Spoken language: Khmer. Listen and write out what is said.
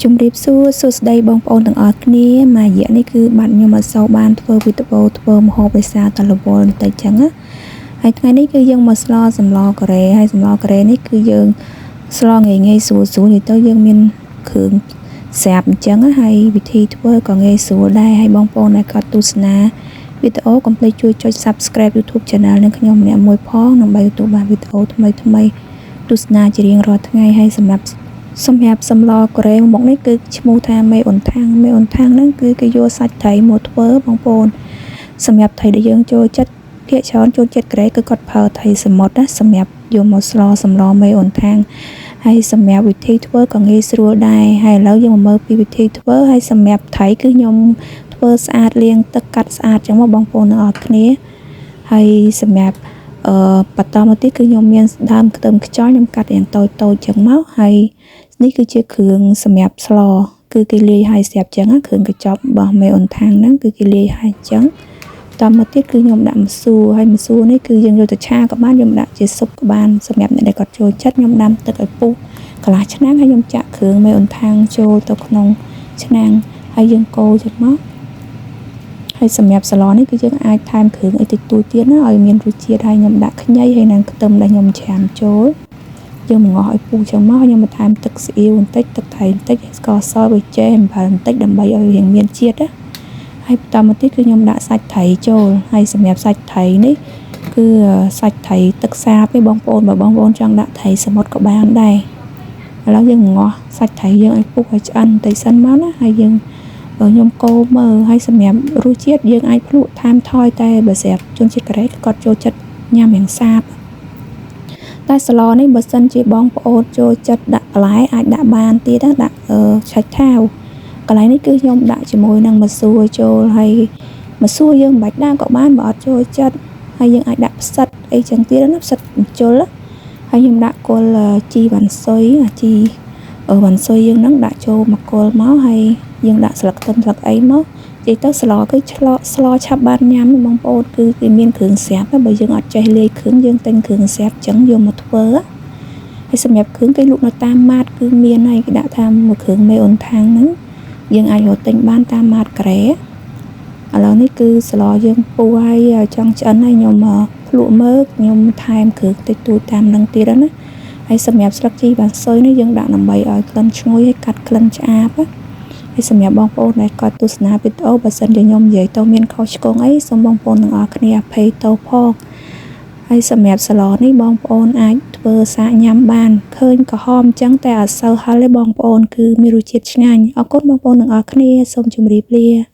ជំរាបសួរសួស្តីបងប្អូនទាំងអស់គ្នាមួយរយៈនេះគឺបាទខ្ញុំអត់សូវបានធ្វើវីដេអូធ្វើម្ហូបដោយសារតែរវល់បន្តិចចឹងណាហើយថ្ងៃនេះគឺយើងមកស្លសម្លកូរ៉េហើយសម្លកូរ៉េនេះគឺយើងស្លងាយងាយស្រួលស្រួលនិយាយទៅយើងមានគ្រឿងស្រាប់អញ្ចឹងហើយវិធីធ្វើក៏ងាយស្រួលដែរហើយបងប្អូនដែលគាត់ទស្សនាវីដេអូកុំភ្លេចជួយចុច Subscribe YouTube Channel នឹងខ្ញុំម្នាក់មួយផងដើម្បីទទួលបានវីដេអូថ្មីថ្មីទស្សនាជារៀងរាល់ថ្ងៃហើយសម្រាប់សម្លកូរ៉េមុខនេះគឺឈ្មោះថាមេអ៊ុនថាំងមេអ៊ុនថាំងហ្នឹងគឺគេយកសាច់ត្រីមកធ្វើបងប្អូនសម្រាប់ត្រីដែលយើងចូលចិត្តភាគច្រើនចូលចិត្តកូរ៉េគឺគាត់ប្រើត្រីសមុទ្រណាសម្រាប់យកមកស្លសម្លមេអ៊ុនថាំងហើយសម្រាប់វិធីធ្វើក៏ងាយស្រួលដែរហើយឥឡូវយើងមកមើលពីវិធីធ្វើហើយសម្រាប់ត្រីគឺខ្ញុំធ្វើស្អាតលាងទឹកកាត់ស្អាតចឹងមកបងប្អូនទាំងអស់គ្នាហើយសម្រាប់អឺបន្តមកទៀតគឺខ្ញុំមានដើមខ្ទឹមខ្យល់ខ្ញុំកាត់យ៉ាងតូចតូចចឹងមកហើយនេះគឺជាគ្រឿងសម្រាប់ស្លគឺគេលាយឲ្យស្រាប់ចឹងគ្រឿងកញ្ចប់របស់មេអ៊ុនថាងហ្នឹងគឺគេលាយឲ្យចឹងតមកទៀតគឺខ្ញុំដាក់ម្សួរហើយម្សួរនេះគឺយើងយកទៅឆាក៏បានខ្ញុំដាក់ជាស៊ុបក៏បានសម្រាប់អ្នកដែលគាត់ចូលចិត្តខ្ញុំដាំទឹកឲ្យពុះកន្លះឆ្នាំងហើយខ្ញុំចាក់គ្រឿងមេអ៊ុនថាងចូលទៅក្នុងឆ្នាំងហើយយើងកូរចឹងមកហើយសម្រាប់សាឡនេះគឺយើងអាចថែមគ្រឿងអីតិចតួចទៀតណាឲ្យមានរសជាតិហើយខ្ញុំដាក់ខ្ញីហើយនិងខ្ទឹមដែលខ្ញុំច្រាមចូលយើងមងោះឲ្យពុះចឹងមកហើយខ្ញុំបន្ថែមទឹកស៊ីអ៊ីវបន្តិចទឹកត្រីបន្តិចស្ករសប៊ីចេងអំបិលបន្តិចដើម្បីឲ្យរាងមានជាតិណាហើយបន្តមកទៀតគឺខ្ញុំដាក់សាច់ត្រីចូលហើយសម្រាប់សាច់ត្រីនេះគឺសាច់ត្រីទឹកសាបទេបងប្អូនបើបងប្អូនចង់ដាក់ត្រីសមុទ្រក៏បានដែរឥឡូវយើងងាស់សាច់ត្រីយើងឲ្យពុះឲ្យឆ្អិនបន្តិចសិនមកណាហើយយើងខ្ញុំកូរមើលហើយសម្រាប់រសជាតិយើងអាចភ្លក់ថែមថយតែបើស្រាប់ជនជាតិកូរ៉េគាត់ចូលចិត្តញ៉ាំរាងសាបតែស្លនេះបើសិនជាបងប្អូនចូលចិត្តដាក់បន្លែអាចដាក់បានទៀតណាដាក់ឆាច់ថាវកន្លែងនេះគឺខ្ញុំដាក់ជាមួយនឹងម្សួរចូលហើយម្សួរយើងមិនបាច់ដាក់ក៏បានបើអត់ចូលចិត្តហើយយើងអាចដាក់ផ្សិតអីចឹងទៀតណាផ្សិតម្ជុលហើយខ្ញុំដាក់គល់ជីវ៉ាន់ស៊ុយជីវ៉ាន់ស៊ុយយើងហ្នឹងដាក់ចូលមកគល់មកហើយយើងដាក់ស្លឹកខ្ទឹមស្លឹកអីមកនិយាយទៅស្លគឺឆ្លស្លឆាប់បានញ៉ាំបងប្អូនគឺគេមានគ្រឿងស្រាប់បើយើងអត់ចេះលាយគ្រឿងយើងទិញគ្រឿងស្រាប់ចឹងយកមកធ្វើហើយសម្រាប់គ្រឿងគេលក់នៅតាមម៉ាតគឺមានហើយគេដាក់ថាមួយគ្រឿងមេអ៊ុនថាងហ្នឹងយើងអាចរកទិញបានតាមម៉ាតកូរ៉េឥឡូវនេះគឺស្លយើងពុះហើយចង់ឆ្អិនហើយខ្ញុំភ្លក់មើលខ្ញុំថែមគ្រឿងតិចតួចតាមនឹងទៀតណាហើយសម្រាប់ស្លឹកជីវ៉ាន់ស៊ុយនេះយើងដាក់ដើម្បីឲ្យក្លិនឈ្ងុយហើយកាត់ក្លិនឆ្អាបណាហើយសម្រាប់បងប្អូនដែលគាត់ទស្សនាវីដេអូបើសិនជាខ្ញុំនិយាយទៅមានខុសឆ្គងអីសូមបងប្អូនទាំងអស់គ្នាអភ័យទោសផងហើយសម្រាប់ស្លនេះបងប្អូនអាចធ្វើសាកញ៉ាំបានឃើញក្រហមអញ្ចឹងតែអត់សូវហឹរទេបងប្អូនគឺមានរសជាតិឆ្ងាញ់អរគុណបងប្អូនទាំងអស់គ្នាសូមជម្រាបលា។